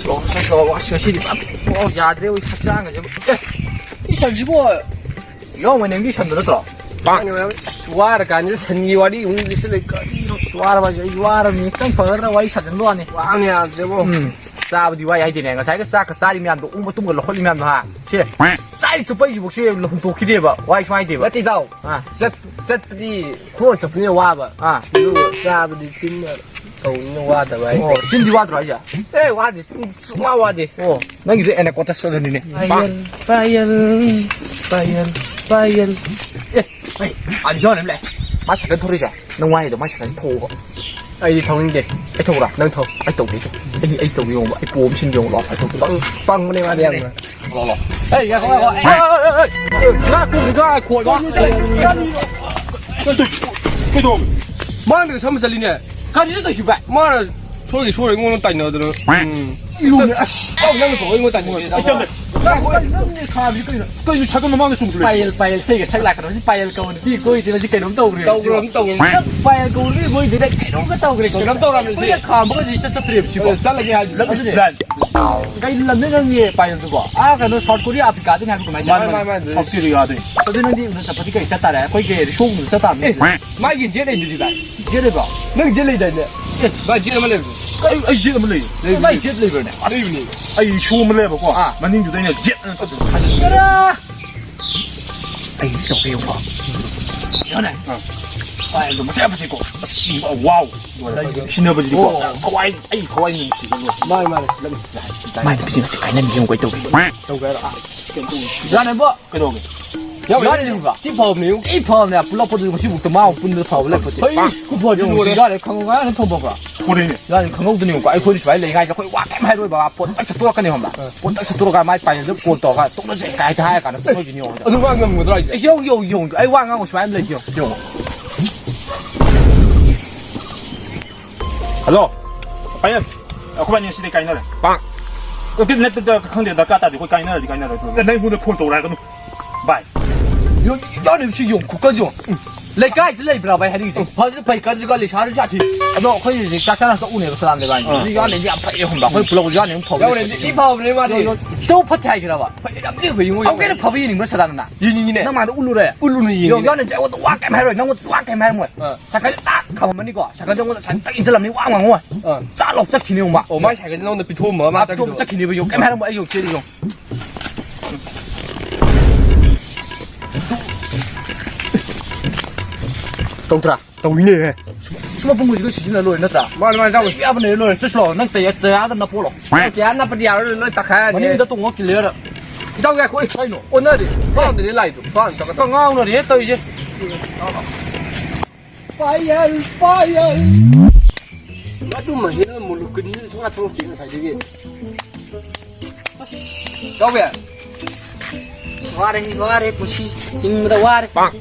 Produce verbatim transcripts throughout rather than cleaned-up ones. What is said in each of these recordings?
ꯂꯣꯛꯁꯦ ꯂꯣꯛ꯫ ꯑꯁ, ꯉꯁꯤꯗꯤ ꯄꯨꯔꯥ ꯌꯥꯗ꯭ꯔꯦ, ꯑꯩ ꯍꯛꯆꯥꯡꯒꯁꯦ꯫ ꯑꯦ, ꯏꯁꯟꯁꯤꯕꯨ ꯌꯥꯎꯃ ꯅꯪꯗꯤ ꯏꯁꯟꯗ ꯅꯠꯇ꯭ꯔꯣ? ꯑꯁ, ꯋꯥꯔ ꯀꯥꯟꯁꯤꯗ ꯁꯟꯒꯤ ꯋꯥꯔꯤ ꯑꯃꯨꯛ ꯂꯤꯁꯤꯜꯂꯦ꯫ ꯀꯔꯤꯅꯣ? ꯑꯁ, ꯋꯥꯔꯕ ꯍꯥꯏꯁꯦ, ꯑꯩ ꯋꯥꯔꯕꯅꯤ꯫ ꯈꯤꯇꯪ ꯐꯒꯗ꯭ꯔꯥ ꯋꯥꯔꯤ ꯁꯥꯖꯟꯕ ꯋꯥꯅꯤ꯫ ꯋꯥꯕꯅ ꯌꯥꯗ꯭ꯔꯦꯕꯣ꯫ ꯎꯝ꯫ ꯆꯥꯕꯗꯤ ꯋꯥꯏ ꯍꯥꯏꯗꯦꯅꯦ꯫ ꯉꯁꯥꯏꯒ ꯆꯥꯛꯀ ꯆꯥꯔꯤ ꯃꯌꯥꯝꯗꯣ, ꯑꯣꯛ ꯃꯇꯨꯝꯒ ꯂꯧꯈꯠꯂꯤ ꯃꯌꯥꯝꯗꯣ, ꯍꯥ? ꯁꯦ, ꯆꯥꯔꯤ ꯆꯨꯞꯄꯩꯁꯤꯕꯨ ꯁꯤ ꯍꯨꯟꯇꯣꯛꯈꯤꯗꯦꯕ꯫ ꯋꯥꯏ ꯁꯨꯃꯥꯏꯅ ꯇꯦꯕ꯫ ꯅꯠꯇꯦ, ꯏꯇꯥꯎ꯫ ꯑꯥ꯫ ꯆꯠ-, ꯆꯠꯄꯗꯤ ꯈꯣꯡꯅ ꯆꯠꯄꯅꯤꯅ ꯋꯥꯕ꯫ ꯑꯥ꯫ ꯑꯗꯨꯒ ꯆꯥꯕꯗꯤ ꯆꯤꯟꯅ ꯇꯧꯕꯅꯤꯅ ꯋꯥꯗꯕ ꯍꯥꯏꯇꯥꯔꯦ꯫ ꯑꯣ, ꯆꯤꯟꯗꯤ ꯋꯥꯗ꯭ꯔꯣ ꯍꯥꯏꯁꯦ? ꯑꯦ, ꯋꯥꯗꯦ꯫ ꯁꯨꯡꯋꯥ ꯋꯥꯗꯦ꯫ ꯑꯣ, ꯅꯪꯒꯤꯁꯦ ꯑꯦꯅꯥꯀꯣꯟꯗꯥ ꯆꯠꯂꯅꯤꯅꯦ꯫ ꯄꯥꯌꯜ, ꯄꯥꯌꯜ, ꯄꯥꯌꯜ, ꯄꯥꯌꯜ꯫ ꯑꯦ, ꯑꯩ, ꯑꯥ, ꯌꯣꯟ ꯑꯃ ꯂꯩ꯫ ꯃꯥ ꯁꯥꯏꯀꯜ ꯊꯧꯔꯤꯁꯦ꯫ ꯅꯪ ꯋꯥꯏꯗꯣ ꯃꯥꯏ ꯁꯥꯏꯀꯜꯁꯦ ꯊꯧꯕ꯫ ꯑꯩꯗꯤ ꯊꯧꯅꯤꯡꯗꯦ꯫ ꯑꯩ ꯊꯧꯕ꯭ꯔꯥ? ꯅꯪ ꯊꯧ꯫ ꯑꯩ ꯇꯧꯒꯦ, ꯑꯩ ꯇꯧꯒꯦ꯫ ꯑꯩ, ꯑꯩ ꯇꯧꯒꯦ ꯌꯦꯡꯉꯣꯕ꯫ ꯑꯩ ꯄꯣꯝ ꯁꯤꯟꯒꯦ ꯌꯦꯡꯉꯣꯕ꯫ ꯑꯩ ꯊꯧꯒꯦ꯫ ꯄꯪ-, ꯄꯪꯕꯅꯦ ꯃꯥꯗꯤ ꯌꯥꯝꯅ꯫ ꯂꯥꯛꯑꯣ, ꯂꯥꯛꯑꯣ꯫ ꯑꯩ, ꯉꯥꯏꯈꯣ, ꯉꯥꯏꯈꯣ꯫ ꯑꯩ, ꯑꯩ, ꯑꯩ, ꯑꯩ, ꯉꯥꯏꯈꯣ, ꯉꯥꯏꯈꯣ, ꯉꯥꯏꯈꯣ꯫ ꯀꯩꯗꯧ-, ꯀꯩꯗꯧ-, ꯃꯥꯡꯗ ꯁꯝꯕ ꯆꯠꯂꯤꯅꯦ꯫ ꯀꯔꯤꯅꯣ ꯇꯧꯏꯁꯤ, ꯚꯥꯏ? ꯃꯥꯅ ꯁꯣꯏꯒꯤ ꯁꯣꯏ ꯑꯩꯉꯣꯟꯗ ꯇꯥꯏꯅꯗꯅ꯫ ꯎꯝ꯫ ꯏꯌꯣꯡꯅꯦ, ꯑꯁ꯫ ꯑꯧ, ꯅꯪꯅ ꯊꯣꯛꯑꯣ, ꯑꯩꯉꯣꯟꯗ ꯇꯥꯏꯅꯗꯦ꯫ ꯑꯩ ꯆꯠꯂꯦ꯫ ꯅꯪ ꯈꯥꯝꯃꯤ ꯀꯩꯅꯣ? ꯀꯩꯅꯣ ꯁꯥꯏꯀꯜ ꯃꯃꯥꯡꯗ ꯆꯣꯡꯁꯤꯜꯂꯛꯏ? ꯄꯥꯌꯦꯜ, ꯄꯥꯌꯦꯜ, ꯏꯁꯩꯒ ꯁꯛ ꯂꯥꯛꯀꯅꯣ꯫ ꯁꯤ ꯄꯥꯌꯦꯜ ꯀꯧꯕ ꯅꯨꯄꯤ ꯀꯣꯏꯗꯦ, ꯃꯁꯤ ꯀꯩꯅꯣꯝ ꯇꯧꯈ꯭ꯔꯦ꯫ ꯇꯧꯈ꯭ꯔꯕꯅꯤ, ꯇꯧꯈ꯭ꯔꯕꯅꯤ꯫ ꯄꯥꯌꯦꯜ ꯀꯧꯕ ꯅꯨꯄꯤ ꯀꯣꯏꯗꯦ, ꯀꯩꯅꯣꯝꯒ ꯇꯧꯈ꯭ꯔꯦ꯫ ꯀꯩꯅꯣꯝ ꯇꯧꯔꯕꯅꯤ, ꯁꯤ꯫ ꯑꯩꯈꯣꯏꯅ ꯈꯥꯝꯕꯒ ꯁꯤ ꯆꯠ-, ꯆꯠꯇ꯭ꯔꯦꯕ ꯁꯤꯕꯣ꯫ ꯑꯦ, ꯆꯠꯂꯒꯦ ꯍꯥꯏꯗꯨ꯫ ꯂꯝ ꯑꯗꯨꯅꯦ꯫ ꯀꯩ ꯂꯝꯗꯩꯅꯣ ꯅꯪꯒꯤ ꯄꯥꯌꯦꯜꯗꯨꯕꯣ? ꯑꯥ, ꯀꯩꯅꯣ, ꯁꯥꯎꯠ ꯀꯣꯔꯤꯌꯥ, ꯑꯐ꯭ꯔꯤꯀꯥꯗꯩꯅꯦ ꯍꯥꯏꯕ ꯀꯃꯥꯏꯅ ꯃꯥꯅꯤ, ꯇꯧꯕꯅꯣ? ꯃꯥꯅꯤ, ꯃꯥꯅꯤ꯫ ꯁꯥꯎꯠ ꯀꯣꯔꯤꯌꯥꯗꯩ꯫ ꯑꯗꯨ ꯅꯪꯗꯤ ꯎꯅ ꯆꯠꯄꯗꯤ ꯀꯩ ꯆꯠ ꯇꯥꯔꯦ? ꯑꯩꯈꯣꯏꯒꯤ ꯔꯤꯁꯣ ꯎꯅ ꯆꯠ ꯇꯥꯕꯅꯤ꯫ ꯑꯦ, ꯃꯥꯒꯤ ꯖꯦꯠ ꯂꯩꯗꯨꯗꯤ, ꯚꯥꯏ꯫ ꯖꯦꯠ ꯂꯩꯕ꯭ꯔꯣ? ꯅꯪ ꯖꯦꯠ ꯂꯩꯗꯥꯏꯅꯦ? ꯑꯦ, ꯚꯥꯏ, ꯖꯦꯠ ꯑꯃ ꯂꯩꯕꯅꯦ꯫ ꯑꯩ, ꯑꯩ ꯖꯦꯠ ꯑꯃ ꯂꯩꯌꯦ꯫ ꯂꯩꯕꯅꯦ꯫ ꯚꯥꯏ, ꯖꯦꯠ ꯂꯩꯕ꯭ꯔꯅꯦ? ꯑꯁ, ꯂꯩꯕꯅꯦ꯫ ꯑꯩ ꯁꯣ ꯑꯃ ꯂꯩꯌꯦꯕꯀꯣ꯫ ꯑꯥ꯫ ꯃꯅꯤꯡꯗꯨꯗ ꯑꯩꯅ ꯖꯦꯠ ꯑꯅ ꯇꯧꯁꯤꯟꯕ꯫ ꯌꯥꯔꯦ! ꯑꯩ ꯇꯧꯒꯦ ꯌꯦꯡꯉꯨꯀꯣ꯫ ꯌꯥꯅꯦ? ꯑꯥ꯫ ꯚꯥꯏ, ꯑꯗꯨ ꯃꯁꯛ ꯌꯥꯝ ꯐꯖꯩꯀꯣ꯫ ꯑꯁ, ꯋꯥꯎ! ꯂꯣꯏꯔꯦ꯫ ꯁꯤꯟꯅꯕꯁꯤꯗꯤꯀꯣ꯫ ꯑꯣ꯫ ꯊꯋꯥꯏ, ꯑꯩ ꯊꯋꯥꯏ ꯅꯨꯡꯁꯤꯕ ꯂꯣꯏꯔꯦ꯫ ꯃꯥꯅꯦ, ꯃꯥꯅꯦ꯫ ꯂꯝꯁꯤ-, ꯃꯥꯏ ꯅꯨꯄꯤꯁꯤ ꯉꯁꯤ ꯀꯥꯏꯅꯕꯤꯁꯤ ꯑꯃꯨꯛ ꯀꯩ ꯇꯧꯒꯦ? ꯇꯧꯒꯦ ꯍꯥꯏꯔꯣ? ꯌꯥꯅꯦꯕꯣ? ꯀꯩꯗꯧꯒꯦ? ꯌꯥꯎꯔꯦ꯫ ꯌꯥꯎꯔꯦ, ꯌꯥꯎꯔꯦ꯫ ꯊꯤ ꯐꯕꯅꯦ, ꯌꯥꯝ ꯊꯤ ꯐꯕꯅꯦ꯫ ꯄꯨꯂꯞ ꯄꯨꯟꯕꯗ ꯉꯁꯤꯕꯨꯛꯇ ꯃꯥ ꯄꯨꯟꯕꯗ ꯐꯕ ꯂꯩꯄꯣꯠꯇꯦ꯫ ꯍꯩ, ꯈꯨꯐꯗꯤ ꯌꯦꯡꯉꯨ, ꯂꯣꯏꯔꯦ꯫ ꯌꯥꯔꯦ, ꯈꯪꯉꯧ ꯉꯥꯏ ꯑꯗꯨꯝ ꯐꯪꯕ꯭ꯔꯥ? ꯀꯣꯔꯤꯅꯦ꯫ ꯌꯥꯔꯦ, ꯈꯪꯍꯧꯗꯅ ꯌꯦꯡꯉꯨꯀꯣ꯫ ꯑꯩꯈꯣꯏꯗꯤ ꯁꯨꯃꯥꯏꯅ ꯂꯩꯉꯥꯏꯁꯦ ꯑꯩꯈꯣꯏ ꯋꯥ ꯀꯩꯝ ꯍꯥꯏꯔꯣꯏꯕ꯫ ꯄꯣꯠ ꯇꯛ ꯁꯠꯇꯣꯔꯛꯀꯅꯤ ꯈꯪꯕ꯭ꯔꯥ? ꯑꯥ꯫ ꯄꯣꯠ ꯇꯛ ꯁꯠꯇꯣꯔꯛꯀ ꯃꯥꯏ ꯄꯥꯏꯅꯦꯜꯗ ꯀꯣꯜ ꯇꯧꯔꯒ "ꯇꯣꯛꯅꯁꯦ" ꯀꯥꯏ ꯍꯥꯏꯔ ꯀꯥꯟꯗ ꯇꯣꯛꯅꯈꯤꯅꯤ ꯌꯦꯡꯉꯣ꯫ ꯑꯗꯨ ꯃꯥ ꯉꯝꯒꯗ꯭ꯔꯣ ꯍꯥꯏꯁꯦ? ꯑꯩ ꯌꯦꯡꯉꯨ, ꯌꯦꯡꯉꯨ, ꯌꯦꯡꯉꯨ꯫ ꯑꯩ ꯋꯥ ꯉꯥꯡꯕ ꯁꯨꯃꯥꯏꯅ ꯂꯩꯇꯦ ꯌꯦꯡꯉꯨ, ꯌꯦꯡꯉꯨ꯫ ꯍꯜꯂꯣ꯫ ꯄꯥꯏꯌꯦꯜ꯫ ꯑꯩꯈꯣꯏꯕꯥꯅꯤ ꯉꯁꯤꯗꯤ ꯀꯥꯏꯅꯔꯦ꯫ ꯄꯥꯛ꯫ ꯑꯗꯨ ꯅꯠꯇꯗ ꯈꯪꯗꯦ, ꯗꯔꯀꯥꯔ ꯇꯥꯗꯦ꯫ ꯑꯩꯈꯣꯏ ꯀꯥꯏꯅꯔꯗꯤ ꯀꯥꯏꯅꯔꯦ꯫ ꯅꯪ ꯑꯩꯉꯣꯟꯗ ꯐꯣꯟ ꯇꯧꯔꯛꯑꯒꯅꯨ꯫ ꯚꯥꯏ꯫ ꯌꯣ-, ꯌꯥꯅꯤ, ꯁꯤ ꯌꯣꯡ ꯈꯨꯀꯟ ꯌꯣꯡ꯫ ꯎꯝ꯫ ꯂꯩꯀꯥꯏꯁꯤ ꯂꯩꯕ꯭ꯔꯥ ꯚꯥꯏ ꯍꯥꯏꯅꯤꯡꯉꯤꯁꯦ? ꯐꯁꯨ ꯐꯩ, ꯀꯟꯁꯨ ꯀꯜꯂꯤ, ꯁꯥꯁꯨ ꯁꯥꯊꯤ꯫ ꯑꯗꯣ ꯑꯩꯈꯣꯏ ꯍꯧꯖꯤꯛ ꯆꯥꯛ ꯆꯥꯅ ꯆꯠꯎꯅꯦꯕ ꯁꯗꯥꯅꯟꯗ ꯏꯕꯥꯅꯤ꯫ ꯑꯥ꯫ ꯍꯧꯖꯤꯛ ꯌꯥꯅꯤꯗꯤ ꯌꯥꯝ ꯐꯩꯌꯦ ꯈꯪꯕ꯭ꯔꯥ? ꯑꯩꯈꯣꯏ ꯄꯨꯂꯞ ꯍꯧꯖꯤꯛ ꯌꯥꯅꯤ ꯑꯗꯨꯝ ꯐꯕ ꯌꯥꯎꯔꯦ, ꯌꯥꯏ꯫ ꯊꯤ ꯐꯕꯅꯦ ꯃꯥꯗꯤ꯫ ꯁꯤꯗꯕꯨ ꯐꯠꯇꯦ ꯍꯥꯏꯁꯤꯔꯕ? ꯐꯩ, ꯌꯥꯝ ꯊꯤ ꯐꯩ, ꯌꯦꯡꯉꯣ, ꯑꯃꯨꯛꯀ ꯍꯦꯟꯅ ꯌꯦꯡꯉꯣ꯫ ꯐꯕ ꯌꯦꯡꯅꯤꯡꯕ꯭ꯔꯥ ꯁꯗꯥꯅꯟꯗ? ꯌꯦꯡꯅꯤꯡꯉꯤꯅꯦ꯫ ꯅꯪ ꯃꯥꯡꯗ ꯎꯠꯂꯨꯔꯦ? ꯎꯠꯂꯨꯅ ꯌꯦꯡꯉꯤꯅꯦ꯫ ꯌꯦꯡꯉꯣ, ꯌꯥꯅꯤ ꯑꯩꯉꯣꯟꯗ ꯋꯥ ꯀꯩꯝ ꯍꯥꯏꯔꯣꯏ, ꯅꯪꯉꯣꯟꯗꯁꯨ ꯋꯥ ꯀꯩꯝ ꯍꯥꯏꯔꯝꯃꯣꯏ꯫ ꯑꯥ꯫ ꯁꯥꯏꯀꯜꯁꯦ ꯇꯥꯛ ꯈꯥꯝꯃꯝꯃꯅꯤꯀꯣ, ꯁꯥꯏꯀꯜꯁꯦ ꯑꯩꯉꯣꯟꯗ ꯁꯥꯏꯀꯜ ꯇꯛ ꯏꯟꯁꯤꯜꯂꯝꯃꯅꯤ, ꯋꯥ ꯉꯥꯡꯉꯣꯏ꯫ ꯑꯥ꯫ ꯆꯥ ꯂꯥꯎ ꯆꯠꯈꯤꯅꯤ ꯌꯦꯡꯉꯣ ꯃꯥ꯫ ꯑꯣ, ꯃꯥꯏ ꯁꯥꯏꯀꯜꯁꯦ ꯅꯉꯣꯟꯗ ꯄꯤꯊꯣꯛꯑꯝꯃꯒ ꯃꯥ ꯃꯥ ꯄꯤꯊꯣꯛꯑꯝꯃ ꯆꯠꯈꯤꯗꯣ꯫ ꯆꯠꯈꯤꯅꯦꯕ, ꯌꯦꯡꯉꯣ, ꯀꯩꯝ ꯍꯥꯏꯔꯝꯃꯣꯏ, ꯑꯩ ꯌꯦꯡꯉꯣ, ꯆꯦꯜꯂꯤ ꯌꯦꯡꯉꯣ꯫ ꯇꯧꯗ꯭ꯔꯥ? ꯇꯧꯏꯅꯦꯍꯦ꯫ ꯁꯨꯝ-, ꯁꯨꯝꯕ ꯄꯨꯡꯒꯨꯁꯤꯒ ꯁꯤꯖꯤꯟꯅ ꯂꯣꯏꯔꯦ ꯅꯠꯇ꯭ꯔꯥ? ꯃꯥꯅꯦ, ꯃꯥꯅꯦ, ꯏꯇꯥꯎ꯫ ꯌꯥꯕꯅꯦ, ꯂꯣꯏꯔꯦ꯫ ꯆꯠꯁꯤꯂꯣ, ꯅꯪ ꯇꯌꯥ-, ꯇꯌꯥꯔꯗ ꯅꯞꯄꯣꯂꯣ꯫ ꯇꯌꯥꯔ ꯅꯞꯄꯗꯤ ꯌꯥꯔꯣꯏ, ꯂꯣꯏ ꯇꯛꯈꯥꯏꯔꯅꯤ꯫ ꯃꯅꯤꯡꯗ ꯇꯣꯡꯉꯣ, ꯀꯤꯂꯤꯌꯔꯗ꯫ ꯏꯇꯥꯎ, ꯉꯥꯏꯈꯣ, ꯑꯩ ꯀꯩꯅꯣ? ꯑꯣꯟꯅꯔꯦ꯫ ꯃꯥꯡꯗꯅꯤ ꯂꯥꯏꯗꯣ꯫ ꯃꯥꯡꯗ ꯆꯠꯀꯗ꯭ꯔꯥ? ꯉꯥꯎꯅꯔꯦꯍꯦ ꯇꯧꯔꯤꯁꯦ꯫ ꯄꯥꯏꯌꯜ, ꯄꯥꯏꯌꯜ꯫ ꯑꯗꯨꯃ ꯍꯦꯟꯅ ꯃꯨꯂꯨꯛꯀꯅꯤ ꯁꯨꯡꯉꯥ ꯊꯣꯛꯂꯛꯇꯦ ꯉꯁꯥꯏꯗꯒꯤ꯫ ꯇꯧꯕ ꯌꯥꯏ꯫ ꯋꯥꯔꯦ, ꯋꯥꯔꯦ, ꯄꯨꯟꯁꯤ ꯍꯤꯡꯕꯗ ꯋꯥꯔꯦ꯫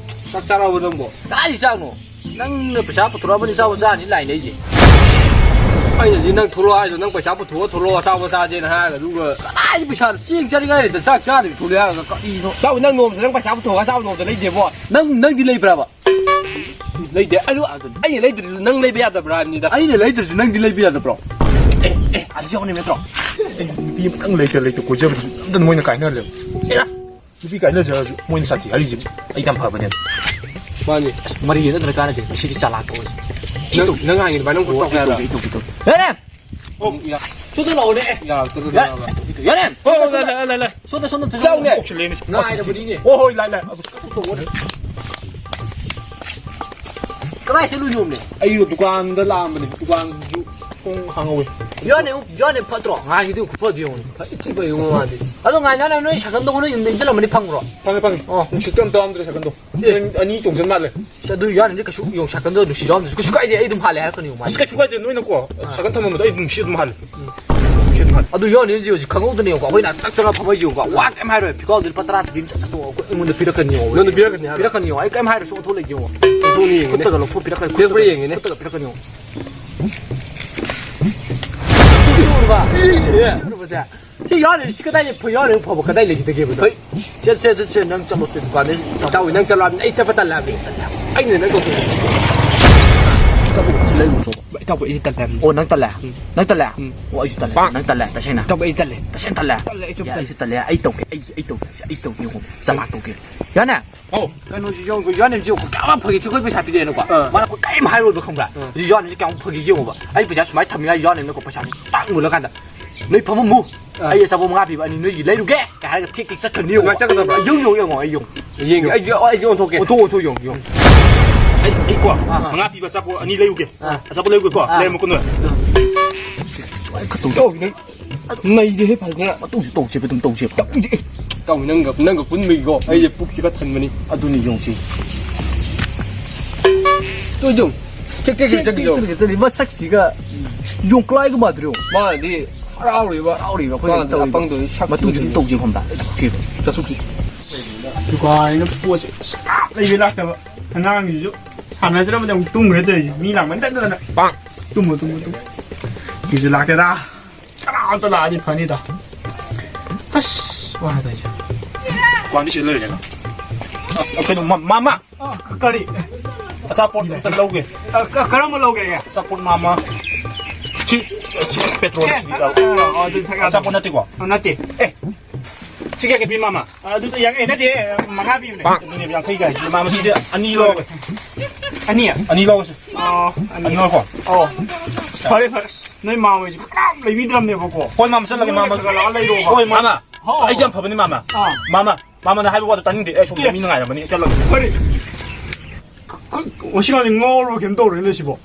ꯆꯥꯛ ꯆꯥꯔꯕꯣ ꯅꯪꯕꯣ? ꯀꯗꯥꯏꯗꯤ ꯆꯥꯛꯅꯣ? ꯅꯪꯅ ꯄꯩꯁꯥ ꯄꯨꯊꯣꯔꯛꯑꯕꯅꯤ ꯆꯥꯕ ꯆꯥꯅꯤ ꯂꯥꯏꯅꯩꯁꯦ꯫ ꯑꯩꯅꯗꯤ ꯅꯪ ꯊꯣꯛꯂꯛꯑꯣ ꯍꯥꯏꯗꯣ, ꯅꯪ ꯄꯩꯁꯥ ꯄꯨꯊꯣꯛꯑ ꯊꯣꯛꯂꯛꯑꯣ ꯑꯆꯥꯄꯣꯠ ꯆꯥꯁꯦꯅ ꯍꯥꯏꯔꯒ, ꯑꯗꯨꯒ ꯀꯗꯥꯏꯗꯤ ꯄꯩꯁꯥꯅꯣ? ꯆꯦꯡ ꯆꯥꯅꯤꯡꯉꯥꯏ ꯂꯩꯇ ꯆꯥꯛ ꯆꯥꯗꯕꯤ ꯊꯣꯛꯂꯛꯑꯦ ꯍꯥꯏꯔꯒ ꯀꯔꯤꯅꯣ? ꯇꯧ, ꯅꯪ ꯅꯣꯡꯃꯇ ꯅꯪ ꯄꯩꯁꯥ ꯄꯨꯊꯣꯛꯑꯒ ꯑꯆꯥꯄꯣꯠ ꯅꯣꯡꯃꯇ ꯂꯩꯗꯦꯕꯣ꯫ ꯅꯪ, ꯅꯪꯗꯤ ꯂꯩꯕ꯭ꯔꯕ? ꯂꯩꯇꯦ꯫ ꯑꯗꯨ ꯑꯗꯨꯅꯤ꯫ ꯑꯩꯅ ꯂꯩꯗ꯭ꯔꯁꯨ ꯅꯪ ꯂꯩꯕ ꯌꯥꯗꯕ꯭ꯔꯥ ꯍꯥꯏꯕꯅꯤꯗ꯫ ꯑꯩꯅ ꯂꯩꯗ꯭ꯔꯁꯨ ꯅꯪꯗꯤ ꯂꯩꯕ ꯌꯥꯗꯕ꯭ꯔꯣ? ꯑꯦ, ꯑꯦ, ꯑꯗꯨ ꯌꯥꯎꯅꯤ ꯅꯠꯇ꯭ꯔꯣ? ꯑꯦ, ꯅꯨꯄꯤ ꯑꯃꯇꯪ ꯂꯩꯇ ꯂꯩꯇ ꯀꯣꯏꯖꯕꯗꯨꯁꯨ ꯑꯝꯇ ꯃꯣꯏꯅ ꯀꯥꯏꯅꯍꯜꯂꯦꯕ꯫ ꯑꯦ, ꯅꯨꯄꯤ ꯀꯥꯏꯅꯖꯔꯁꯨ ꯃꯣꯏꯅ ꯁꯥꯊꯤ ꯍꯥꯏꯔꯤꯁꯤꯕꯨ ꯑꯩ ꯌꯥꯝ ꯐꯕꯅꯦ꯫ ꯃꯥꯅꯤ꯫ ꯑꯁ, ꯃꯔꯤ ꯅꯠꯇ꯭ꯔ ꯀꯥꯟꯅꯗꯦ꯫ ꯃꯁꯤꯗꯤ ꯆꯥꯂꯥꯛ ꯇꯧꯔꯁꯤ꯫ ꯑꯩ ꯅꯪ, ꯇꯧꯒꯦ꯫ ꯅꯪ ꯍꯥꯏꯒꯤꯗꯤ ꯚꯥꯏ, ꯅꯪ ꯑꯣ, ꯈꯨꯠ ꯑꯩ ꯇꯧꯒꯦ꯫ ꯇꯧꯒꯦ, ꯑꯩ ꯇꯧꯒꯦ, ꯑꯩ ꯇꯧꯒꯦ꯫ ꯌꯥꯔꯦ! ꯑꯣ, ꯌꯥ-, ꯁꯣꯝꯗ ꯂꯥꯛꯑꯣꯅꯦ, ꯑꯦ꯫ ꯌꯥ-, ꯁꯣꯝꯗ ꯌꯥꯔꯦ! ꯂꯥꯛꯑꯣ꯫ ꯁꯣꯝꯗ, ꯑꯣ, ꯁꯣꯝꯗ꯫ ꯂꯩ, ꯂꯩ, ꯂꯩ, ꯂꯩ꯫ ꯁꯣꯝꯗ, ꯁꯣꯝꯗ ꯑꯝꯇ ꯂꯥꯛꯑꯣꯅꯦ꯫ ꯆꯪꯉꯛꯑꯣ꯫ ꯉꯥꯏꯔꯕꯅꯤꯅꯦ꯫ ꯍꯣꯏ, ꯍꯣꯏ, ꯂꯥꯛꯑꯦ, ꯂꯥꯛꯑꯦ꯫ ꯑꯗꯨ ꯆꯪꯉꯛꯑꯣ꯫ ꯀꯗꯥꯏ ꯆꯠꯂꯨꯏꯅꯣꯃꯦ? ꯑꯩ ꯗꯨꯀꯥꯟꯗ ꯂꯥꯛꯑꯝꯕꯅꯦ, ꯗꯨꯀꯥꯟꯁꯨ ꯊꯣꯡ ꯍꯥꯡꯍꯧꯋꯦ꯫ ꯌꯣꯟꯅꯦ, ꯌꯣꯟꯅꯦ ꯐꯠꯇ꯭ꯔꯣ? ꯉꯥꯏꯒꯤꯗꯨ ꯈꯨꯐꯗꯨ ꯌꯦꯡꯉꯨꯅꯦ꯫ ꯐꯠ ꯏꯊꯤ ꯐꯩ ꯌꯦꯡꯉꯨ ꯃꯥꯗꯤ꯫ ꯑꯗꯣ ꯉꯥꯏ, ꯅꯪ ꯅꯣꯏ ꯁꯥꯏꯀꯜꯗꯣ ꯅꯣꯏ ꯌꯨꯝꯗ ꯏꯟꯁꯤꯜꯂꯝꯃꯅꯤ ꯐꯪꯕ꯭ꯔꯣ? ꯐꯪꯉꯦ, ꯐꯪꯉꯦ꯫ ꯑꯣ꯫ ꯅꯨꯡꯁꯤꯠꯇꯣ ꯑꯝꯇ ꯌꯥꯎꯔꯝꯗ꯭ꯔꯦ ꯁꯥꯏꯀꯜꯗꯣ꯫ ꯑꯦ꯫ ꯅꯣꯏ ꯑꯅꯤ ꯇꯣꯡꯁꯤꯟ ꯃꯥꯜꯂꯦ꯫ ꯑꯁ, ꯑꯗꯨ ꯌꯥꯅꯤꯗꯤ ꯀꯩꯁꯨ ꯌꯣꯡ ꯁꯥꯏꯀꯜꯗꯣ ꯅꯨꯡꯁꯤꯠ ꯌꯥꯎꯔꯝꯗ꯭ꯔꯁꯨ ꯀꯩꯁꯨ ꯀꯥꯏꯗꯦ, ꯑꯩ ꯑꯗꯨꯝ ꯍꯥꯜꯂꯦ ꯍꯥꯏꯔꯛꯀꯅꯤ ꯌꯦꯡꯉꯨ ꯃꯥꯗꯤ꯫ ꯑꯁ, ꯀꯩꯁꯨ ꯀꯥꯏꯗꯦ, ꯅꯣꯏꯅꯀꯣ, ꯑꯥ꯫ ꯁꯥꯏꯀꯜ ꯊꯝꯃꯝꯕꯗꯣ ꯑꯩ ꯅꯨꯡꯁꯤꯠ ꯑꯗꯨꯝ ꯍꯥꯜꯂꯦ꯫ ꯎꯝ꯫ ꯅꯨꯡꯁꯤꯠ ꯑꯗꯨꯝ ꯍꯥꯜꯂꯦ꯫ ꯑꯗꯨ ꯌꯥꯅꯤꯗꯤ ꯍꯧꯖꯤꯛ ꯈꯪꯍꯧꯗꯅ ꯌꯦꯡꯉꯨꯀꯣ, ꯑꯩꯈꯣꯏꯅ ꯆꯥꯛ ꯆꯔꯥ ꯐꯝꯃꯩꯁꯦ ꯌꯦꯡꯉꯨꯀꯣ, ꯋꯥ ꯀꯩꯝ ꯍꯥꯏꯔꯣꯏ, ꯐꯤꯀꯥꯎꯗꯨ ꯂꯨꯄꯥ ꯇꯔꯥ ꯆꯠꯄꯤ ꯑꯃ ꯆꯠ ꯆꯠꯇꯣꯛꯑꯣ, ꯑꯩꯉꯣꯟꯗ ꯄꯤꯔꯛꯀꯅꯤ ꯌꯦꯡꯉꯣ꯫ ꯅꯪꯉꯣꯟꯗ ꯄꯤꯔꯛꯀꯅꯤ ꯍꯥꯏꯔꯣ? ꯄꯤꯔꯛꯀꯅꯤ ꯌꯦꯡꯉꯣ, ꯑꯩ ꯀꯩꯝ ꯍꯥꯏꯔꯣꯏ, ꯁꯨꯛ ꯑꯣꯟꯊꯣꯛ ꯂꯩꯒꯦ ꯌꯦꯡꯉꯣ꯫ ꯑꯣꯟꯊꯣꯛꯅ ꯌꯦꯡꯉꯦꯅꯦ꯫ ꯈꯨꯠꯇꯒ ꯂꯧꯊꯣꯛ ꯄꯤꯔꯛꯀꯅꯤ, ꯄꯤꯔꯛꯄ꯭ꯔꯥ ꯈꯨꯠꯇꯒ ꯌꯦꯡꯉꯦꯅꯦ꯫ ꯄꯤꯔꯛꯀꯅꯤ ꯌꯦꯡꯉꯣ꯫ ꯎꯔꯕ? ꯁꯤ ꯌꯥꯎꯔꯤ, ꯁꯤ ꯀꯗꯥꯏ ꯂꯩ? ꯐꯨ-, ꯌꯥꯎꯔꯤ, ꯐꯕ ꯀꯗꯥꯏ ꯂꯩꯈꯤꯗꯒꯦꯕ? ꯍꯣꯏ꯫ ꯆꯠꯁꯦ, ꯆꯠꯁꯦ, ꯅꯪ ꯆꯠꯂꯣ, ꯁꯤ ꯗꯨꯀꯥꯟꯗꯩ ꯆꯠꯂꯣ꯫ ꯏꯇꯥꯎ, ꯅꯪ ꯆꯠꯂꯣ ꯍꯥꯏꯕꯅꯤ, ꯑꯩ ꯆꯠꯄ ꯇꯜꯂꯦ ꯍꯥꯏꯕꯅꯤ꯫ ꯑꯩꯅ ꯅꯪ ꯀꯧꯗꯣꯏꯅꯤ꯫ ꯏꯇꯥꯎ, ꯁꯤ ꯂꯩꯔꯨ ꯆꯣ꯫ ꯏꯇꯥꯎ, ꯑꯩ ꯇꯜꯂꯦ ꯍꯥꯏꯕꯅꯤ꯫ ꯑꯣ, ꯅꯪ ꯇꯜꯂꯦ? ꯎꯝ꯫ ꯅꯪ ꯇꯜꯂꯦ? ꯎꯝ꯫ ꯑꯣ, ꯑꯩꯁꯨ ꯇꯜꯂꯦ꯫ ꯅꯪ ꯇꯜꯂꯦ, ꯇꯁꯦꯡꯅ? ꯏꯇꯥꯎ, ꯑꯩ ꯇꯜꯂꯦ꯫ ꯇꯁꯦꯡꯅ ꯇꯜꯂꯦ? ꯇꯜꯂꯦ, ꯑꯩꯁꯨ ꯌꯥ, ꯇꯜꯂꯦ꯫ ꯑꯩꯁꯨ ꯇꯜꯂꯦ꯫ ꯑꯩ ꯇꯧꯒꯦ, ꯑꯩ, ꯑꯩ ꯇꯧꯒꯦ, ꯑꯩ ꯇꯧꯒꯦ, ꯌꯦꯡꯉꯣ꯫ ꯆꯂꯥꯛ ꯇꯧꯒꯦ꯫ ꯌꯥꯅꯦ? ꯑꯧ꯫ ꯀꯩꯅꯣꯁꯤ ꯌꯦꯡꯉꯨꯀꯣ, ꯌꯨ ꯑꯥꯔ ꯑꯦꯝꯁꯤ ꯌꯦꯡꯉꯨꯀꯣ, ꯀꯌꯥꯝ ꯐꯒꯦ, ꯑꯩꯈꯣꯏ ꯄꯩꯁꯥ ꯄꯤꯔꯛꯑꯦꯅꯀꯣ꯫ ꯑꯥ꯫ ꯃꯥꯅ ꯑꯩꯈꯣꯏ ꯀꯔꯤꯝ ꯍꯥꯏꯔꯣꯏꯕ, ꯈꯪꯕ꯭ꯔꯥ? ꯑꯥ꯫ ꯍꯧꯖꯤꯛ ꯌꯨ ꯑꯥꯔ ꯑꯦꯝꯁꯤ ꯀꯌꯥꯝ ꯐꯒꯦ ꯌꯦꯡꯉꯣꯕ꯫ ꯑꯩ ꯄꯩꯁꯥ ꯁꯨꯃꯥꯏꯅ ꯊꯝꯃꯤꯉꯥꯏ ꯌꯨ ꯑꯥꯔ ꯑꯦꯝꯅꯀꯣ ꯄꯩꯁꯥꯁꯤ ꯇꯥꯛ ꯃꯨꯜꯂꯀꯥꯟꯗ, "ꯅꯣꯏ ꯐꯝꯃꯝꯃꯨ꯫ ꯑꯥ꯫ ꯑꯩ ꯑꯆꯥꯄꯣꯠ ꯃꯉꯥ ꯄꯤꯕ ꯑꯅꯤ ꯅꯣꯏꯒꯤ ꯂꯩꯔꯨꯒꯦ" ꯀꯥꯏ ꯍꯥꯏꯔꯒ ꯊꯦꯛ ꯊꯦꯛ ꯆꯠꯈ꯭ꯔꯅꯤ ꯌꯦꯡꯉꯣ꯫ ꯀꯃꯥꯏꯅ ꯆꯠꯀꯗꯕ? ꯌꯦꯡꯉꯨ, ꯌꯦꯡꯉꯨ, ꯌꯦꯡꯉꯣ, ꯑꯩ ꯌꯦꯡꯉꯨ꯫ ꯌꯦꯡꯒꯦ꯫ ꯑꯩ, ꯑꯩ ꯑꯣꯟꯊꯣꯛꯀꯦ꯫ ꯑꯣꯟꯊꯣꯛ, ꯑꯣꯟꯊꯣꯛ, ꯌꯦꯡꯉꯨ, ꯌꯦꯡꯉꯨ꯫ ꯑꯩ, ꯑꯩꯀꯣ, ꯑꯥ꯫ ꯃꯉꯥ ꯄꯤꯕ ꯑꯆꯥꯄꯣꯠ ꯑꯅꯤ ꯂꯩꯔꯨꯒꯦ꯫ ꯑꯥ꯫ ꯑꯆꯥꯄꯣꯠ ꯂꯩꯔꯨꯒꯦꯀꯣ꯫ ꯑꯥ꯫ ꯂꯩꯔꯝꯃꯨꯀꯣ ꯅꯣꯏ꯫ ꯇꯧ, ꯅꯪ ꯅꯩꯔꯦꯍꯦ ꯐꯖꯅ꯫ ꯃꯇꯨꯡꯁꯨ ꯇꯧꯁꯦꯕ, ꯑꯗꯨꯝ ꯇꯧꯁꯦꯕ꯫ ꯇꯧꯁꯦ꯫ ꯏꯇꯥꯎ, ꯅꯪꯒ, ꯅꯪꯒ ꯄꯨꯟꯕꯒꯤꯀꯣ, ꯑꯩꯁꯦ ꯄꯨꯛꯁꯦ ꯈꯔ ꯊꯟꯕꯅꯤ꯫ ꯑꯗꯨꯅꯤ ꯌꯣꯡꯁꯤ꯫ ꯇꯨ ꯌꯣꯡ꯫ ꯊꯦꯛ ꯊꯦꯛ ꯊꯦꯛ ꯊꯦꯛ ꯊꯦꯛ ꯌꯣꯡ꯫ ꯊꯦꯛ ꯊꯦꯛ ꯆꯠꯂꯤ꯫ ꯃꯁꯛꯁꯤꯒ ꯌꯣꯡ ꯀ꯭ꯂꯥꯏꯒ ꯃꯥꯟꯗ꯭ꯔꯣ? ꯃꯥꯅꯗꯤ ꯍꯔꯥꯎꯔꯤꯕ꯫ ꯍꯔꯥꯎꯔꯤꯕ ꯑꯩꯈꯣꯏꯅ ꯃꯥꯅꯗꯤ ꯇꯧꯔꯤꯕ꯫ ꯑꯄꯪꯗꯣ ꯁꯛ ꯃꯇꯨꯡꯁꯨ ꯑꯗꯨꯝ ꯊꯤꯕꯅꯤ꯫ ꯇꯧꯁꯦꯕ ꯈꯪꯕ꯭ꯔꯥ? ꯆꯠꯊꯣꯛꯁꯦꯕ꯫ ꯆꯠꯊꯣꯛꯁꯤ꯫ ꯗꯨꯀꯥꯟꯁꯤꯅ ꯄꯣꯠꯁꯦ ꯁꯨꯡꯂꯥꯛ ꯂꯩꯕ ꯂꯥꯛꯇꯕ꯫ ꯑꯉꯥꯡꯁꯤꯁꯨ ꯁꯥꯟꯅꯖꯔꯝꯕꯗ ꯑꯃꯨꯛ ꯇꯨꯝꯈ꯭ꯔꯦ ꯇꯧꯔꯤꯁꯦ꯫ ꯃꯤ ꯂꯥꯡꯃꯟꯗꯗꯅ꯫ ꯇꯨꯝꯃꯣ, ꯇꯨꯝꯃꯣ, ꯇꯨꯝꯃꯣ꯫ ꯁꯤꯁꯨ ꯂꯥꯛꯇꯦꯗ꯫ ꯀꯅꯥ ꯑꯝꯇ ꯂꯥꯛꯑꯗꯤ ꯐꯅꯤꯗ꯫ ꯑꯁ, ꯋꯥꯔꯦ ꯇꯧꯔꯤꯁꯦ꯫ ꯗꯨꯀꯥꯟꯗꯤ ꯁꯤꯗ ꯂꯩꯔꯦ ꯀꯩꯅꯣ꯫ ꯑ, ꯀꯩꯅꯣ, ꯃ-, ꯃꯥꯃ! ꯑ, ꯀꯔꯤ? ꯑꯆꯥꯄꯣꯠ ꯑꯝꯇ ꯂꯧꯒꯦ꯫ ꯑ, ꯀ-, ꯀꯔꯝꯕ ꯂꯧꯒꯦ? ꯑꯆꯥꯄꯣꯠ ꯃꯥꯃ꯫ ꯁꯤ, ꯁꯤ ꯄꯦꯇ꯭ꯔꯣꯜ ꯑꯦ, ꯁꯤꯗꯤ ꯑ, ꯇꯧ꯫ ꯑ, ꯑ, ꯑꯗꯨ ꯊꯛ-, ꯑꯆꯥꯄꯣꯠ ꯅꯠꯇꯦꯀꯣ? ꯑ, ꯅꯠꯇꯦ꯫ ꯑꯦ, ꯁꯤ ꯀꯌꯥ ꯀꯌꯥ ꯄꯤ, ꯃꯥꯃ? ꯑ, ꯑꯗꯨꯗꯤ ꯌꯥꯡꯈꯩ ꯅꯠꯇꯦ, ꯃꯉꯥ ꯄꯤꯕꯅꯦ꯫ ꯑꯗꯨꯅꯦꯕ, ꯌꯥꯡꯈꯩ ꯀꯥꯏꯁꯦ꯫ ꯃꯥꯃ, ꯁꯤꯗꯤ ꯑꯅꯤ ꯂꯧꯔꯒꯦ꯫ ꯑꯅꯤ? ꯑꯅꯤ ꯂꯧꯔꯁꯤ꯫ ꯑꯣ, ꯑꯅꯤ꯫ ꯑꯅꯤ ꯂꯧꯔꯣꯀꯣ? ꯑꯣ, ꯐꯔꯦ, ꯐꯔꯦ꯫ ꯅꯣꯏ ꯃꯥ ꯍꯣꯏꯁꯦ ꯀꯅꯥꯝ ꯂꯩꯕꯤꯗ꯭ꯔꯕꯅꯦꯕꯀꯣ꯫ ꯍꯣꯏ, ꯃꯥꯃ, ꯆꯠꯂꯒꯦ, ꯃꯥꯃ꯫ ꯈꯔ ꯈꯔ ꯂꯥꯛꯑ ꯂꯩꯔꯣꯕ꯫ ꯍꯣꯏ, ꯃꯥꯃ꯫ ꯍꯣꯏ꯫ ꯑꯩꯁꯦ ꯌꯥꯝ ꯐꯕꯅꯤ, ꯃꯥꯃ꯫ ꯑꯥ꯫ ꯃꯥꯃ, ꯃꯥꯃꯅ ꯍꯥꯏꯕ ꯋꯥꯗꯣ ꯇꯥꯅꯤꯡꯗꯦ꯫ ꯑꯩ ꯁꯣꯝꯗ ꯑꯦ꯫ ꯃꯤ ꯉꯥꯏꯔꯝꯃꯅꯤ꯫ ꯑꯩ ꯆꯠꯂꯒꯦ꯫ ꯀꯔꯤ? ꯉꯁꯤ ꯉꯥꯁꯤ ꯉꯥꯎꯔꯕ ꯀꯩꯝ ꯇꯧꯔꯦꯅꯦ ꯁꯤꯕꯣ꯫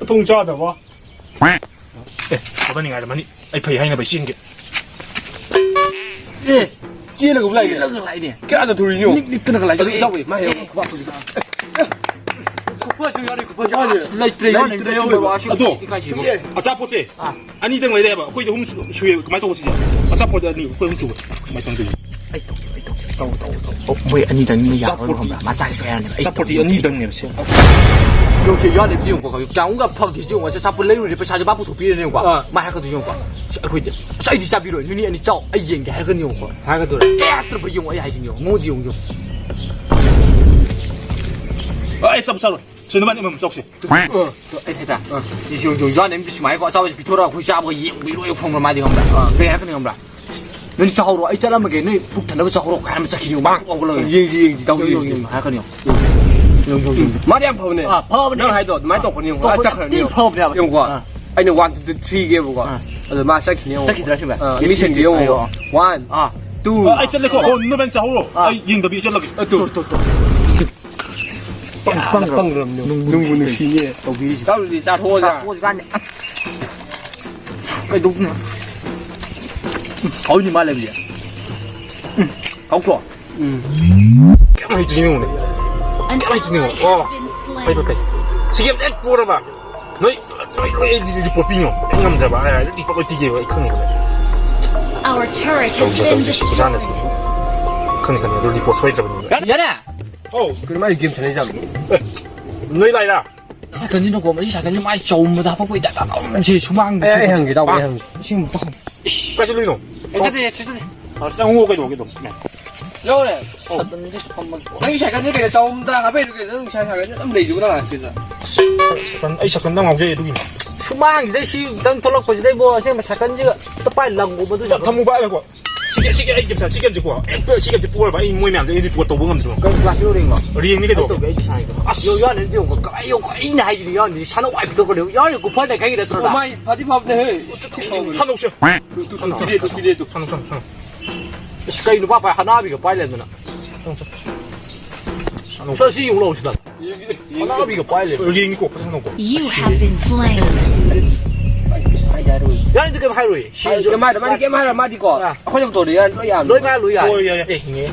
ꯃꯊꯣꯡ ꯆꯥꯗꯕ꯫ ꯑꯦ, ꯐꯕꯅꯤ ꯉꯥꯏꯔꯝꯃꯅꯤ꯫ ꯑꯩ ꯐꯩ ꯍꯥꯏꯅꯕ ꯑꯩ ꯆꯦꯟꯒꯦ꯫ ꯑꯦ, ꯆꯦꯜꯂꯒ ꯂꯥꯛꯏꯅꯦ꯫ ꯆꯦꯜꯂꯒ ꯂꯥꯛꯏꯅꯦ꯫ ꯀꯌꯥꯗ ꯊꯨꯔꯤꯅꯣ? ꯅꯤꯛ ꯅꯤꯛꯇꯅꯒ ꯂꯥꯛꯏ꯫ ꯑꯗꯨ ꯏꯇꯥꯎꯕꯤ, ꯃꯥ ꯍꯦꯛ ꯈꯨꯕꯥꯛ ꯈꯨꯕꯤ꯫ ꯈꯨꯕꯥꯛꯁꯨ ꯌꯥꯎꯔꯤ, ꯈꯨꯕꯥꯛꯁꯨ ꯌꯥꯎꯔꯤ꯫ ꯑꯁ, ꯂꯩꯇ꯭ꯔꯦ, ꯌꯥꯎꯔꯤ, ꯂꯩꯇ꯭ꯔꯦ, ꯌꯥꯎꯔꯤ꯫ ꯑꯗꯣ, ꯏꯀꯥꯏꯁꯤꯕꯣ꯫ ꯑꯆꯥꯄꯣꯠꯁꯦ ꯑꯥ꯫ ꯑꯅꯤꯗꯪ ꯂꯩꯔꯦꯕ꯫ ꯑꯩꯈꯣꯏꯗꯤ ꯑꯍꯨꯝ ꯁꯨ-, ꯁꯨꯏꯌꯦꯕ꯫ ꯀꯃꯥꯏꯅ ꯇꯧꯕ ꯁꯤꯁꯦ? ꯑꯆꯥꯄꯣꯠ ꯑꯅꯤ, ꯑꯩꯈꯣꯏ ꯑꯍꯨꯝ ꯁꯨꯕ꯫ ꯀꯃꯥꯏꯅ ꯇꯧꯗꯣꯏꯅꯣ? ꯑꯩ ꯇꯧꯒꯦ, ꯑꯩ ꯇꯧꯒꯦ꯫ ꯇꯧ, ꯇꯧ, ꯇꯧ꯫ ꯑꯣ, ꯃꯣꯏ ꯑꯅꯤꯗꯪꯅꯤꯅ ꯌꯥꯔꯣꯏ, ꯈꯪꯕ꯭ꯔꯥ? ꯃꯆꯥꯒꯤꯁꯨ ꯍꯥꯏꯔꯅꯦꯕ꯫ ꯑꯩ ꯑꯆꯥꯄꯣꯠꯇꯤ ꯑꯅꯤꯗꯪꯅꯦꯕ ꯁꯦ꯫ ꯌꯦꯡꯉꯨꯁꯦ, ꯌꯥꯅꯦꯕꯗꯤ ꯌꯦꯡꯉꯨꯀꯣ, ꯀꯌꯥꯃꯨꯛꯀ ꯐꯒꯦꯁꯦ ꯌꯦꯡꯉꯨ꯫ ꯃꯥꯁꯦ ꯑꯆꯥꯄꯣꯠ ꯂꯩꯔꯨꯔꯦ, ꯄꯩꯁꯥꯁꯦ ꯃꯥ ꯄꯨꯊꯣꯛꯄꯤꯔꯦꯅꯦ ꯌꯦꯡꯉꯨꯀꯣ꯫ ꯑꯥ꯫ ꯃꯥ ꯍꯥꯏꯔꯛꯀꯗꯣꯏꯁꯦ ꯌꯦꯡꯉꯨꯀꯣ꯫ ꯑꯁ, ꯑꯩꯈꯣꯏꯗꯤ, "ꯑꯁ, ꯑꯩꯗꯤ ꯆꯥꯕꯤꯔꯣꯏ, ꯅꯣꯏꯅꯤ ꯑꯅꯤ ꯆꯥꯎ, ꯑꯩ ꯌꯦꯡꯒꯦ" ꯍꯥꯏꯔꯛꯀꯅꯤ ꯌꯦꯡꯉꯨꯀꯣ꯫ ꯍꯥꯏꯔꯛꯀꯗꯣꯏꯔꯥ? ꯑꯦ, ꯍꯥꯏꯔꯛꯇ꯭ꯔꯕ ꯌꯦꯡꯉꯨ, ꯑꯩ ꯍꯥꯏꯁꯤꯅꯤ ꯌꯦꯡꯉꯨ꯫ ꯃꯉꯣꯟꯗ ꯌꯦꯡꯉꯨ, ꯌꯦꯡꯉꯨ꯫ ꯑꯩ ꯆꯥꯕ ꯆꯥꯔꯣꯏ꯫ ꯁꯦ, ꯅꯕꯥꯅꯤ ꯑꯃꯃꯝ ꯆꯥꯎꯁꯦ꯫ ꯑ, ꯑꯩ ꯍꯥꯏꯇꯥꯔꯦ꯫ ꯑ, ꯌꯦꯡꯉꯨ, ꯌꯦꯡꯉꯨ, ꯌꯥꯅꯦꯕꯗꯤ ꯁꯨꯃꯥꯏꯅꯀꯣ, ꯑꯆꯥꯄꯣꯠꯁꯦ ꯄꯤꯊꯣꯔꯛꯑꯒ ꯑꯩꯈꯣꯏ ꯆꯥꯕꯒ ꯌꯦꯡꯕꯤꯔꯣꯏ ꯈꯪꯕ꯭ꯔꯥ? ꯃꯥꯗꯤ ꯈꯪꯕ꯭ꯔꯥ? ꯑ꯫ ꯀꯩ ꯍꯥꯏꯔꯛꯀꯅꯤ ꯈꯪꯕ꯭ꯔꯥ? "ꯅꯣꯏꯅꯤ ꯆꯥꯍꯧꯔꯣ, ꯑꯩ ꯆꯠꯂꯝꯃꯒꯦ, ꯅꯣꯏ ꯄꯨꯛ ꯊꯟꯅꯕ ꯆꯥꯍꯧꯔꯣ" ꯀꯥꯏꯅ ꯆꯠꯈꯤꯅꯤ, ꯃꯥ ꯀꯧꯒꯠꯂꯒ꯫ ꯌꯦꯡꯁꯤ, ꯌꯦꯡꯁꯤ, ꯏꯇꯥꯎ, ꯌꯦꯡꯉꯨ, ꯌꯦꯡꯉꯨ, ꯌꯦꯡꯉꯨ, ꯌꯦꯡꯉꯨ, ꯍꯥꯏꯔꯛꯀꯅꯤ ꯌꯦꯡꯉꯨ꯫ ꯌꯦꯡꯉꯨ, ꯌꯦꯡꯉꯨ, ꯌꯦꯡꯉꯨ꯫ ꯃꯥꯗꯤ ꯌꯥꯝ ꯐꯕꯅꯦ꯫ ꯑꯥ, ꯐꯕꯅꯦ꯫ ꯅꯪ ꯍꯥꯏꯗꯣ ꯑꯗꯨꯃꯥꯏꯅ ꯇꯧꯔꯛꯀꯅꯤ ꯌꯦꯡꯉꯨ꯫ ꯇꯧꯔꯛꯀꯅꯤ꯫ ꯆꯠꯈ꯭ꯔꯅꯤ ꯊꯤ ꯌꯦꯡꯉꯨ꯫ ꯐꯕꯅꯦ ꯍꯥꯏꯕ꯫ ꯌꯦꯡꯉꯨꯀꯣ꯫ ꯑꯥ꯫ ꯑꯩꯅ one, two, three ꯒꯦꯕꯀꯣ꯫ ꯑꯥ꯫ ꯑꯗꯨ ꯃꯥ ꯆꯠꯈꯤꯅꯤ ꯌꯦꯡꯉꯨ꯫ ꯆꯠꯈꯤꯗ꯭ꯔꯥ ꯁꯤꯕ? ꯑꯥ, ꯃꯤꯁꯤꯡꯗꯤ ꯌꯦꯡꯉꯨ꯫ ꯑꯥ꯫ One, ꯑꯥ꯫ Two, ꯑꯥ, ꯑꯩ ꯆꯠꯂꯦꯀꯣ꯫ ꯑꯣ, ꯅꯣꯏ ꯃꯦꯟ ꯆꯥꯍꯧꯔꯣ꯫ ꯑꯥ꯫ ꯑꯩ ꯌꯦꯡꯗꯕꯤ ꯆꯠꯂꯒꯦ꯫ ꯑꯗꯨ꯫ ꯇꯣ, ꯇꯣ, ꯇꯣ꯫ ꯄꯪ-, ꯄꯪꯒ꯭ꯔꯕ꯫ ꯄꯪꯒ꯭ꯔꯕꯅꯦ꯫ ꯅꯨꯡꯕꯨ ꯅꯨꯡꯁꯤꯅꯦ ꯇꯧꯕꯤꯔꯤꯁꯦ꯫ ꯆꯥꯔꯨꯁꯤ, ꯆꯥꯊꯣꯛꯑꯁꯤ꯫ ꯆꯥꯊꯣꯛꯑꯁꯤ ꯀꯥꯟꯗꯦ꯫ ꯀꯩꯗꯧꯗꯣꯏꯅꯣ? ꯎꯝ, ꯍꯥꯎꯅꯤ ꯃꯥ ꯂꯩꯕꯁꯦ꯫ ꯎꯝ, ꯍꯥꯎꯇ꯭ꯔꯣ? ꯎꯝ꯫ ꯀꯌꯥꯝ ꯍꯩꯇ꯭ꯔꯤꯅꯣ ꯌꯦꯡꯉꯨꯅꯦ꯫ ꯀꯌꯥꯝ ꯍꯩꯇ꯭ꯔꯤꯅꯣ ꯌꯦꯡꯉꯨ꯫ ꯑꯣ, ꯐꯩ, ꯐꯩ, ꯐꯩ꯫ ꯁꯤ ꯒꯦꯝꯁꯦ ꯍꯦꯛ ꯄꯣꯔꯕ꯫ ꯅꯣꯏ, ꯅꯣꯏ, ꯅꯣꯏ ꯑꯩ ꯔꯤꯄꯣꯔꯠ ꯄꯤꯉꯣ꯫ ꯑꯩ ꯉꯝꯗ꯭ꯔꯕ꯫ ꯑꯩ ꯔꯤꯄꯣꯔꯠ ꯂꯣꯏ ꯄꯤꯒꯦꯕ, ꯑꯩ ꯈꯪꯉꯦꯕ꯫ Our turret has ꯇꯧꯁꯦ, been ꯇꯧꯁꯦ, ꯁꯤ ꯈꯨꯁꯥꯟꯅꯁꯦ꯫ Destroyed꯫ ꯈꯪꯉꯦ, ꯈꯪꯉꯦ꯫ ꯑꯗꯨ ꯔꯤꯄꯣꯔꯠ ꯁꯣꯏꯗ꯭ꯔꯕꯅꯦꯕ꯫ ꯌꯥꯔꯦ! ꯑꯧ꯫ ꯀꯩꯅꯣ ꯃꯥꯒꯤ ꯒꯦꯝ ꯁꯥꯟꯅꯩꯁꯦ ꯌꯥꯝ꯫ ꯑꯦ, ꯅꯣꯏ ꯂꯥꯛꯏꯔꯥ? ꯁꯥꯏꯀꯜꯁꯤꯅꯀꯣ, ꯃꯁꯤ ꯁꯥꯏꯀꯜꯁꯦ ꯃꯥꯏ ꯆꯥꯎꯕꯗ ꯍꯥꯄꯛꯄꯩ ꯇꯥꯏꯞꯇ ꯑꯗꯨꯝ ꯁꯤ ꯁꯨꯃꯥꯡꯗ ꯑꯦ, ꯑꯩ ꯍꯪꯒꯦ, ꯇꯥꯎ, ꯑꯩ ꯍꯪꯒꯦ꯫ ꯏꯁꯤꯡ ꯄꯥꯝ-, ꯀꯥꯏ ꯆꯠꯂꯨꯏꯅꯣ? ꯑꯦ, ꯆꯠꯇꯦ, ꯆꯠꯇꯦ, ꯆꯠꯇꯦ꯫ ꯑꯁ, ꯅꯪ ꯉꯣ ꯀꯩꯗꯧꯒꯦ ꯑꯗꯨꯝ? ꯌꯧꯔꯦ꯫ ꯑꯧ꯫ ꯁꯥꯏꯀꯜꯁꯦ ꯐꯝꯃꯒꯦ꯫ ꯅꯪꯒꯤ ꯁꯥꯏꯀꯜꯁꯦ ꯀꯩꯅꯣ ꯆꯥꯎꯝꯗ ꯍꯥꯞꯄꯛꯏꯗꯣ ꯀꯩꯅꯣ? ꯅꯪ ꯁꯥꯏ-, ꯁꯥꯏꯀꯜꯁꯦ ꯑꯗꯨꯝ ꯂꯩꯗꯨꯕꯨ ꯅꯪ ꯁꯤꯗ꯫ ꯁꯥꯏꯀꯜ, ꯑꯩ ꯁꯥꯏꯀꯜꯗ ꯉꯥꯎꯖꯩ ꯑꯗꯨꯒꯤꯅꯤ꯫ ꯁꯨꯃꯥꯡꯁꯤꯗꯩ ꯁꯤ ꯈꯤꯇꯪ ꯊꯣꯛꯂꯛꯄꯁꯤꯗꯩꯕꯣ, ꯑꯁꯦꯡꯕ ꯁꯥꯏꯀꯜꯁꯤꯒ ꯑꯝꯇ ꯄꯥꯏ ꯂꯪꯒꯣ ꯃꯗꯨ ꯊꯝꯃꯨ ꯄꯥꯏ ꯂꯪꯒꯣ꯫ ꯁꯤꯒꯦ, ꯁꯤꯒꯦ, ꯑꯩ ꯒꯦꯝ ꯁꯥꯟꯅ-, ꯁꯤ ꯒꯦꯝꯁꯦ ꯄꯣꯔꯕ, ꯑꯩ ꯃꯣꯏ ꯃꯌꯥꯝꯁꯦ ꯑꯩ ꯔꯤꯄꯣꯔꯠ ꯇꯧꯕ ꯉꯝꯗ꯭ꯔꯤꯕ꯫ ꯀꯩ ꯀ꯭ꯂꯥꯁ ꯌꯧꯔꯤꯅꯣ? ꯔꯦꯡꯅꯤ ꯀꯩꯗꯧꯔꯒꯦ? ꯑꯩ ꯇꯧꯒꯦ, ꯑꯩ ꯁꯥꯟꯅꯒꯦ꯫ ꯑꯁ! ꯌꯣ, ꯌꯥꯅꯤ, ꯑꯗꯨ ꯌꯦꯡꯉꯨꯀꯣ꯫ ꯑꯩ ꯌꯦꯡꯉꯨꯀꯣ, ꯑꯩꯅ ꯍꯥꯏꯁꯤꯅꯤ, ꯌꯥꯅꯤ, ꯁꯥꯟꯅꯧ, ꯑꯩ ꯄꯤꯊꯣꯛꯈ꯭ꯔꯅꯤ꯫ ꯌꯥꯅꯤ, ꯀꯨꯐꯔꯗ ꯈꯪꯉꯤ ꯅꯠꯇ꯭ꯔꯣ, ꯑꯣ, ꯅꯪ? ꯃꯥꯏ ꯐꯗꯤ ꯐꯕꯅꯦ, ꯍꯦ꯫ ꯁꯥꯟꯅꯧꯁꯦ꯫ ꯇꯨ, ꯇꯨ, ꯇꯨ, ꯇꯨ, ꯇꯨ, ꯇꯨ, ꯇꯨ, ꯇꯨ, ꯇꯨ, ꯇꯨ, ꯇꯨ꯫ ꯁꯥꯟꯅꯧ, ꯁꯥꯟꯅꯧ, ꯁꯥꯟꯅꯧ꯫ ꯏꯁ, ꯀꯩꯅꯣ, ꯄꯥꯄꯥ, ꯍꯅꯥꯕꯤꯒ ꯄꯥꯏ ꯂꯩꯔꯝꯗꯅ꯫ ꯁꯥꯟꯅꯧ꯫ ꯁꯤ, ꯁꯤ ꯌꯦꯡꯉꯨ ꯂꯥꯎ, ꯁꯤꯗ꯫ ꯍꯅꯥꯕꯤꯒ ꯄꯥꯏ ꯂꯩꯔꯝꯃꯦ꯫ ꯌꯦꯡꯉꯤꯀꯣ, ꯐꯖꯅꯀꯣ꯫ You have been slain꯫ ꯌꯥꯅꯤ, ꯑꯗꯨ ꯀꯩꯝ ꯍꯥꯏꯔꯣꯏꯌꯦ꯫ ꯁꯤ ꯀꯩꯝ ꯍꯥꯏꯔꯣꯏ, ꯃꯥꯗꯤ ꯀꯩꯝ ꯍꯥꯏꯔꯣꯏ, ꯃꯥꯗꯤꯀꯣ꯫ ꯑꯥ꯫ ꯑꯩꯈꯣꯏꯅ ꯇꯧꯗꯣꯏ ꯌꯥꯅꯤ, ꯂꯣꯏ ꯌꯥꯅꯤ꯫ ꯂꯣꯏ ꯃꯥ ꯂꯣꯏ ꯌꯥꯅꯤ꯫ ꯍꯣꯏ, ꯌꯥꯏ, ꯌꯥꯏ꯫ ꯑꯦ, ꯍꯤꯡꯉꯦ꯫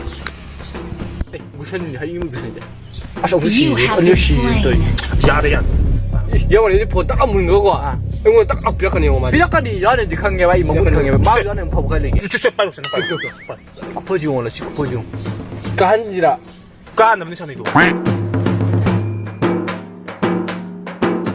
ꯑꯦ, ꯒꯨꯁꯟ ꯍꯌꯤꯡꯗꯨꯅꯤꯗ꯫ ꯑꯁ, ꯑꯃꯨꯛ You ꯁꯤꯔꯦ꯫ have ꯑꯅꯤꯔꯛ been ꯁꯤꯔꯦ slain꯫ ꯇꯧꯔꯤꯁꯦ꯫ ꯌꯥꯔꯦ, ꯌꯥꯔꯦ꯫ ꯌꯦꯡꯉꯨꯅꯦ, ꯑꯩꯗꯤ ꯐꯣꯟ ꯇꯛ ꯑꯃ ꯃꯨꯟꯈ꯭ꯔꯒꯀꯣ꯫ ꯑꯥ꯫ ꯑꯩꯉꯣꯟꯗ ꯇꯛ ꯂꯥꯎ ꯄꯤꯔꯛꯀꯅꯦꯕ ꯃꯥꯗꯤ꯫ ꯄꯤꯔꯛꯀꯅꯤ, ꯌꯥꯔꯦꯗꯤ ꯈꯪꯉꯦꯕ ꯑꯩ ꯃꯒꯨꯟ ꯈꯪꯉꯦꯕ꯫ ꯃꯥ ꯌꯥꯅꯤ ꯑꯃꯨꯛ ꯐꯕ ꯈꯔ ꯂꯩꯒꯦ꯫ ꯆꯨ ꯆꯨ ꯄꯥꯏꯔꯨꯁꯦ ꯅꯪ ꯄꯥꯏꯔꯨ꯫ ꯈꯨꯐꯁꯤ ꯌꯦꯡꯉꯣ ꯁꯤ ꯈꯨꯐꯁꯤ ꯌꯦꯡꯉꯣ꯫ ꯀꯥꯍꯟꯁꯤꯔꯥ? ꯀꯥꯟꯅꯕꯅꯤ ꯁꯥꯟꯅꯩꯗꯣ꯫